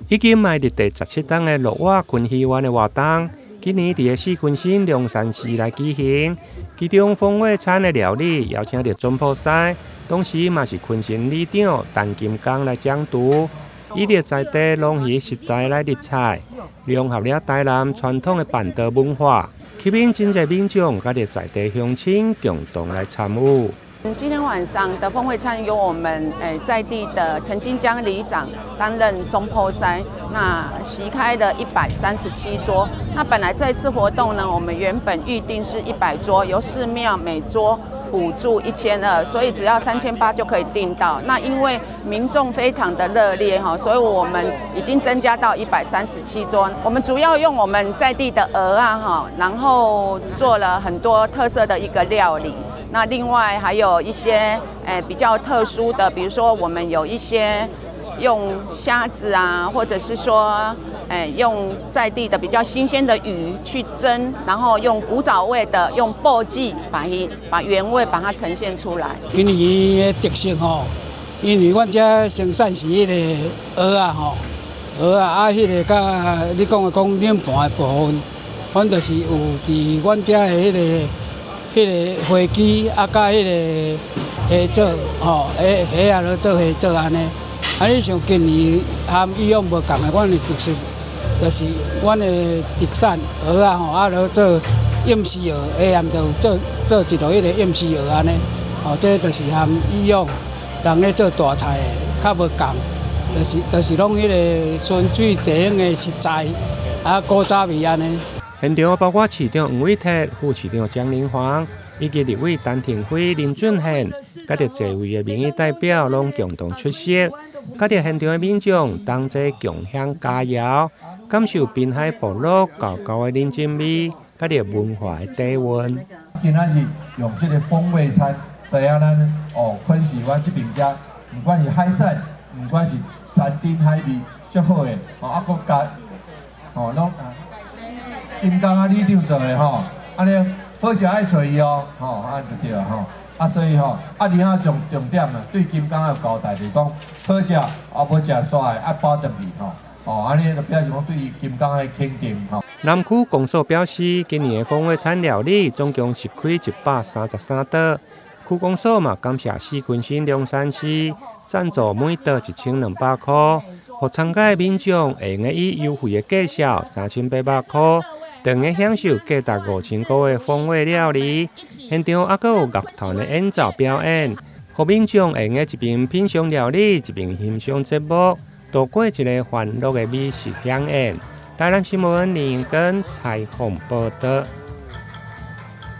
已經邁入第17冬的樂活昆戲灣的活動，今年佇个四坤新龍山寺來舉行。其中風味餐的料理邀請著總鋪師，同時嘛是坤新里長陳金剛來掌廚，以著在地農漁食材來入菜，融合了台南傳統的辦桌文化，吸引真濟民眾佮著在地鄉親共同來參與。今天晚上的風味餐由我們在地的陳金江里長擔任總鋪師，那席開了137桌。那本來這次活動呢，我們原本預定是100桌，由寺廟每桌補助1200，所以只要3800就可以訂到。那因為民眾非常的熱烈哈，所以我們已經增加到137桌。我們主要用我們在地的蚵仔哈，然後做了很多特色的一個料理。那另外還有一些比較特殊的，比如說我們有一些用蝦子啊，或者是說用在地的比較新鮮的魚去蒸，然後用古早味的用簸箕把原味把它呈現出來。今年的特色吼，因為阮這生產是彼个蚵仔吼，蚵仔啊，彼个佮你講的講冷盤的部分，阮就是有佇阮遮的彼個花枝啊，佮彼个蝦棗吼，蝦蝦仔囉做蝦棗按呢。啊，你像今年和以往無仝的，阮的特色就是阮的特產蚵仔吼，啊囉做莴絲蚵，下暗就做做一道彼個莴絲蚵按呢。吼，這就是和以往人咧做大菜的較無仝，就是攏彼個純粹地方的食材，啊古早味按呢。現場包括市長黃偉哲、副市長江玲煌以及立委陳亭妃、林俊憲，佮著濟位的民意代表攏共同出席，佮著現場的民眾同齊共享佳餚，感受濱海部落厚厚的人情味，佮著文化的底蘊。今仔日用這個風味餐，知影咱哦昆士灣這邊遮，毋管是海產，毋管是山珍海味，足好的，哦啊閣加，哦攏。金剛啊，里長做的吼，按呢好食愛揣伊哦，吼，按就對啊吼。啊，所以吼，啊，而且重點啊，對金剛有交代，就是講好食啊，無食煞的愛包轉去吼，哦，按呢就表示講對伊金剛的肯定吼。南區公所表示，今年的風味餐料理總共是開133桌。區公所嘛感謝四坤新龍山寺贊助每桌1200箍，予參加的民眾會用以優惠的價數3800箍，當下享受價值5000箍的風味料理。現場猶閣有樂團的演奏表演，予民眾會用一邊品嘗料理，一邊欣賞節目，度過一個歡樂的美食饗宴。台南新聞林根採訪報導。